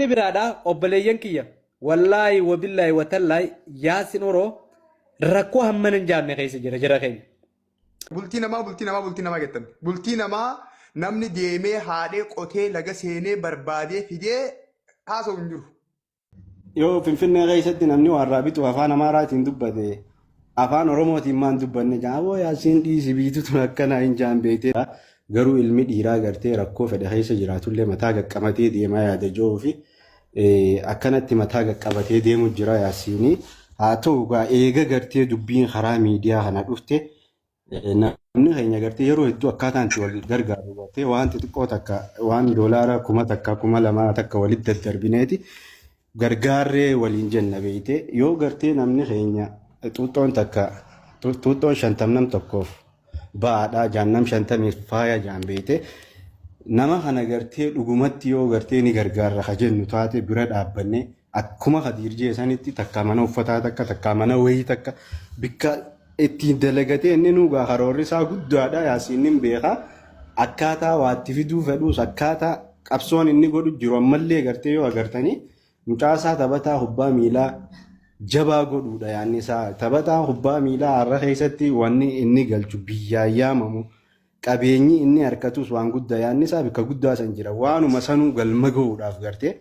Biraadha obboleeyyan kiyya, wallaahi wabillaahi watallaahi, Yaasin Oroo rakkoo hammana hin jaamne keessa jira jara keenya. Bultii namaa, bultii namaa, bultii namaa jettan. Bultii namaa namni deemee haadhee qotee laga seenee barbaadee fidee haasa'u hin jiru. Yoo Finfinnee keessatti namni waan raabitu afaan Amaaraatiin dubbate, afaan Oromootiin maan dubbanne jaawoo Yaasiin dhiisi, biitu tun akkanaa hin jaan beektee. Garuu ilmi dhiiraa gartee rakkoo fedhe keessa jiraatullee mataa qaqqabatee deemaa yaada jiru fi akkanatti mataa qaqqabatee deemu jira Yaasiinii. Haa ta'u gaa, eega gartee dubbiin karaa miidiyaa kana dhufte, namni keenya gartee yeroo hedduu akkaataan itti wal gargaaru gartee waan xixiqqoo takka, waan doolaara 1000, 2000 takka walitti daddarbineeti gargaarree waliin jenna beeyte. Yoo gartee namni keenya xuuxxoon takka, xuuxxoon 50 nam tokkoof ba'aadha jaannam 50f faaya jaan beeyte. Nama kana gartee dhugumatti yoo gartee ni gargaarra ka jennu taate, bira dhaabbanne akkuma Kadiir jee sanitti takka mana uffataa takka, takka mana wayii takka, bikka ittiin dalagatee inni nuugaa karoorri isaa guddaadha. Yaasiin hin beeka akkaataa waatti fiduu fedhuus, akkaataa qabsoon inni godhu jiru. Ammallee gartee yoo agartanii mucaasaa taphataa kubbaa miilaa jabaa godhuudha yaanni isaa. Taphataa kubbaa miilaa har'a keessatti wanni inni galchu, biyyaan yaamamu, qabeenyi inni harkatus waan guddaa. Yaanni isaa bikka guddaa san jira. Waanuma sanuu galma gahuudhaaf gartee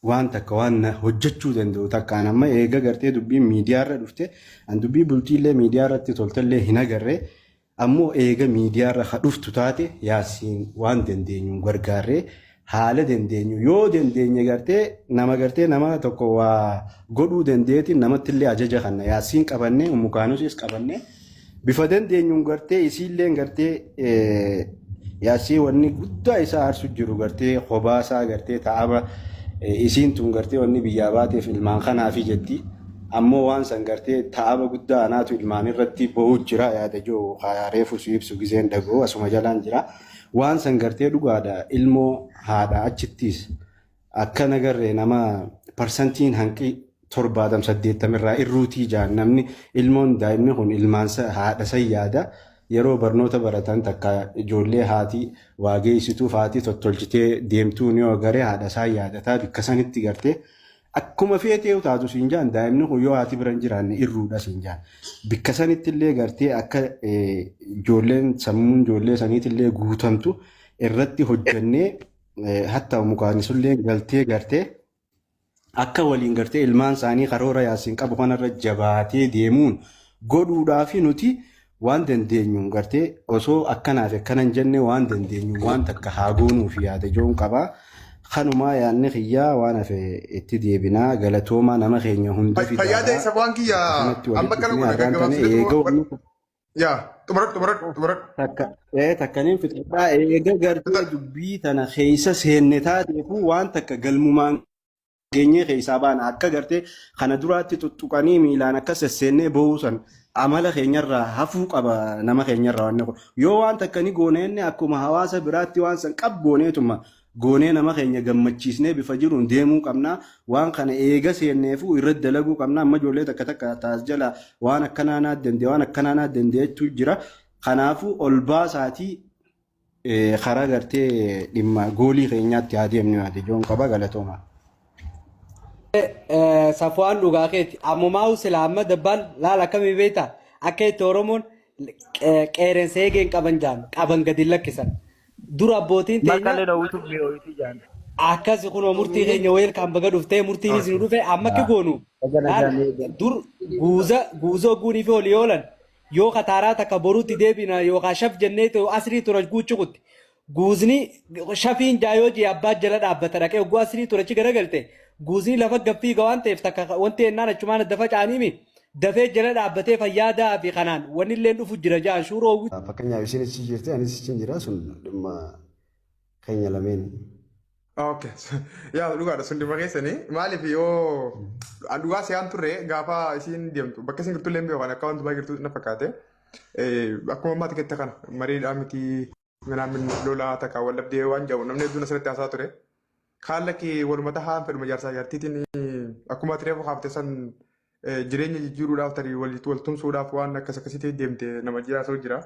waan takka waan hojjechuu danda'u takkaan amma eega gartee dubbiin miidiyaarra dhufte, an dubbii bultiillee miidiyaa irratti toltellee hin agarre. Ammoo eega miidiyaarra ka dhuftu taate, Yaasiin waan dandeenyu gargaarree, haala dandeenyu yoo dandeenye gartee nama gartee nama tokko waa godhuu dandeetiin namattillee ajaja kanna Yaasiin qabannee, Umukaanusis qabannee, bifa dandeenyuun gartee isiilleen gartee Yaasii wanni guddaa isaa aarsu jiru gartee kobaasaa gartee ta'aba. Isiin tun gartee wanni biyyaa baateef ilmaan kanaafi jetti. Ammoo waan san gartee ta'aba guddaa anaatu ilmaan irratti ba'uu jira yaada jiru reefu si ibsu gizeen dhaga'u asuma jalaan jira. Waan san gartee dhugaadha, ilmoo haadha achittis akka nagarree nama parsantiin hanqi 70 80 irraa irruutii jaan. Namni ilmoon daa'imni kun ilmaan haadha san yaada. Yeroo barnoota baratan takka ijoollee haati waa geessituuf haati tottolchitee deemtuun yoo agaree haadha isaa yaadataa. Bikka sanitti gartee akkuma feetee taatu siin jaan, daa'imni kun yoo haati bira hin jiraanne irruudha siin jaan. Bikka sanitti illee gartee akka ijoolleen sammuun ijoollee saniitillee guutamtu irratti hojjannee, hatta mukaanisullee galtee gartee akka waliin gartee ilmaan isaanii karoora Yaasiin qabu kanarra jabaatee deemuun godhuudhaafi nuti waan dandeenyuun gartee osoo akkanaa fi akkana hin jenne waan dandeenyu waan takka haa goonuuf yaada ijoon qabaa. Kanumaa yaadni kiyyaa, waan hafe itti deebinaa. Galatoomaa, nama keenya hunda Fayyaa isa waan kiyya akkanatti amma walitti akkana dhufnee godha har'aan tana gaggabaabsineetu eega wanni Yaa, xumuradhu, xumuradhu, xumuradhu. Takka takkaniin fixadhaa. Eega gartee dubbii tana keessa seenne taateefu waan takka galmumaan geenyee keessaa baana. Akka gartee kana duraatti tuttuqanii miilaan akka sesseennee bahuu san amala keenyarraa hafuu qaba nama keenyarraa. Wanni kun yoo waan takka ni gooneenne, akkuma hawaasa biraatti waan san qab gooneetuma goonee nama keenya gammachiisnee bifa jiruun deemuu qabna. Waan kana eega seenneefu irratti dalaguu qabna. Amma ijoollee takka takka taas jala waan akkanaa naa danda'e, waan akkanaa naa danda'etu jira. Kanaafuu ol baasaatii karaa gartee dhimma goolii keenyaatti haa deemnu yaade ijoon qaba. Galatooma. Safuwaan, dhugaa keeti. Ammumaa sila amma dabbaan laal akkamii beektaa akka itti Oromoon qeerrensa eegeen qaban jaan qaban gadi lakkisan. Dura abbootiin teenya Maqalee dhawwitu mi'ooyti jaan. Akkasi kunoo murtii keenya weelkaan baga dhuftee, murtiinis nu dhufe. Amma akka goonu laal, dur guuza guuza ogguunii fi olii oolan yoo kataaraa takka boruutti deebina yookaan shaf jennee asrii tura guuchu kutti. Guuzni shafiin jaayoo jee abbaa jala dhaabbata dhaqee ogguu asrii ture achi garagalte, guuzni lafa gaffiiga waan ta'eef takka wanti ennaan achumaan adda faca'aniimi dafee jala dhaabbatee fayyaadaa fi kanaan wanni illee dhufu jira jaan shuuroo. Fakkeenyaaf isin achi jirti, anis achi jira, sun dhimma keenya lameen. Okay. Yaa, dhugaadha, sun dhimma keessanii. Maaliif yoo an dhugaa se'aan turre gaafa isiin deemtu bakka isin jirtu illee hin beeku, akka wanti baay'ee jirtu na fakkaate. Akkuma ammaatti kette kana mariidhaa miti minaamin lolaa takka wal dhabdee waan jedhu namni hedduun asirratti haasaa ture. Haala kee waluma tahaan fedhuma jaarsaa jaartiitiin akkuma ati reefu kaafte san jireenya jijjiiruudhaaf tarii wal tumsuudhaaf waan akkas akkasitti deemte nama jiraasoo jira.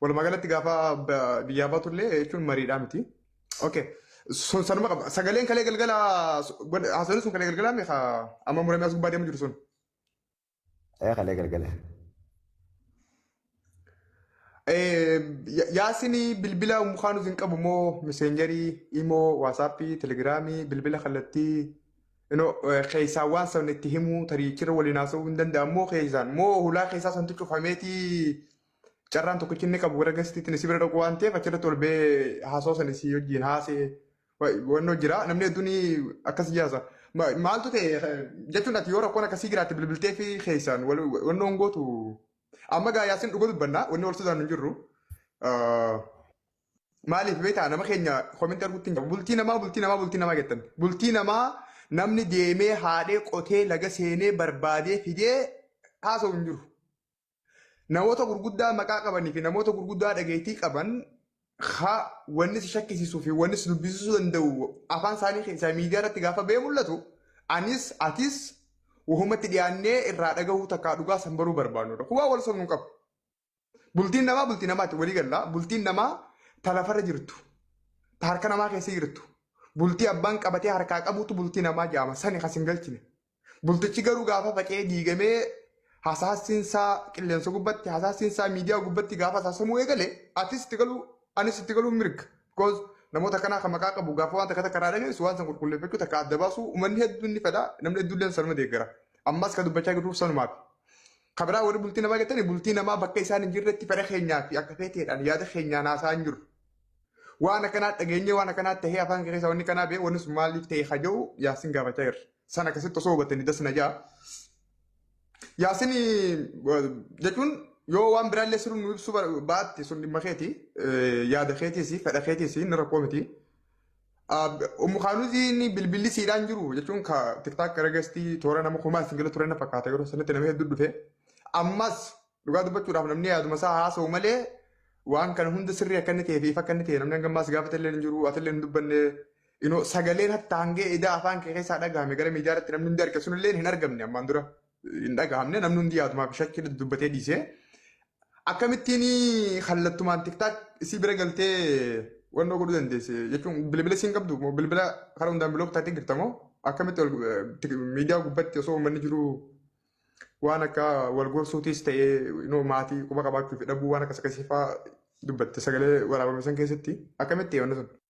Walumaa galatti gaafa biyyaa baatullee jechuun mariidhaa miti. Okay. Sun sanuma qaba. Sagaleen kalee galgala haasawni sun kalee galgalaa meeqa amma muramee as gubbaa deemu jiru sun. Kalee galgala. Yaasin bilbila mukaan hin qabu moo messengerii, imoo, waasaappii, telegiraamii, bilbila kallattii keessaa waan sabni itti himuu tariichirra waliin haasa'uu hin danda'amu moo keessaan moo hulaa keessaa santu cufameetii carraan tokkichi inni qabu gara gastiitti si bira dhaqu waan ta'eef achirratti ol ba'ee haasa'uu sana si wajjin haasee wannoo jira namni hedduun akkas jaasa. Maaltu ta'e jechuun ati yoo rakkoon akkasii jiraatte bilbiltee fi keessaan wannoon gootu amma gaa Yaasin dhuga dubbannaa wanni wal sodaannu hin jirru. Maaliif beektaa nama keenya komentii arguutti hin jiru. Bultii namaa bultii namaa bultii namaa jettan. Bultii namaa namni deemee haadhee qotee laga seenee barbaadee fidee haasa'u hin jiru. Namoota gurguddaa maqaa qabanii fi namoota gurguddaa dhageettii qaban haa wanni si shakkisiisuu fi wanni si dubbisiisuu danda'u afaan isaanii keessaa miidiyaa irratti gaafa ba'ee mul'atu anis atis wahumatti dhiyaannee irraa dhagahuu takkaa dhugaa san baruu barbaannudha. Kuwaa wal sobnu qabu. Bultiin namaa bultii namaatti walii galla. Bultiin namaa talafarra jirtu. Ta harka namaa keessa jirtu. Bultii abbaan qabatee harkaa qabutu bultii namaa jedhama. Sani kas hin galchine. Bultichi garuu gaafa faca'ee diigamee hasaasiinsaa qilleensa gubbatti hasaasiinsaa miidiyaa gubbatti gaafa hasaasamuu eegale atis itti galuu anis itti galuu mirga. Because namoota kanaa kan maqaa qabu gaafa waan takka takka irraa dhageessu waan san qulqulleeffachuu takka adda baasu uummanni hedduun ni fedha namni hedduun illee sanuma deeggara. Ammas kan dubbachaa jirruuf sanumaaf. Kabiraa warri bultii namaa jettani bultii namaa bakka isaan hin jirretti fedha keenyaa fi akka feeteedhaan yaada keenyaan haasa'aa hin jiru. Waan akkanaa dhageenyee waan akkanaa tahee afaan keessa wanni kanaa ba'e wanni sun maaliif ta'e haja'u Yaasin gaafachaa jirra. Sana akkasitti osoo hubattanii das na ja'a. Yaasin jechuun yoo waan biraallee sirrii nu ibsuu baatte sun dhimma keeti yaada keetiis fedha keetiis inni rakkoo miti. Ummu Kaanuziin bilbilli siidhaan jiru jechuun ka tiktaak gara gastii toora nama kumaa isin gala ture na fakkaata yeroo sanatti nama hedduu dhufe. Ammas dhugaa dubbachuudhaaf namni yaaduma isaa haasa'u malee waan kana hunda sirrii akka inni ta'ee fi ifa akka inni ta'e namni hanga ammaas gaafate illee hin jiru ati illee hin dubbanne. Sagaleen hatta hangee edaa afaan kee keessaa dhagahame gara miidiyaa irratti namni hundi arge sun illee hin argamne ammaan dura hin dhagahamne namni hundi yaadumaa fi shakkii dubbatee dhiisee. Akkamittiin kallattumaan tiktaak isii bira galtee wannoo godhuu dandeesse jechuun bilbila isiin qabdu moo bilbila karaa hundaan bilook taatee jirta moo akkamitti miidiyaa gubbatti osoo uummanni jiru waan akka wal gorsuutis ta'ee maatii quba qabaachuu fi dhabuu waan akkas akkasii fa'aa dubbatte sagalee waraabame san keessatti akkamitti wanni sun?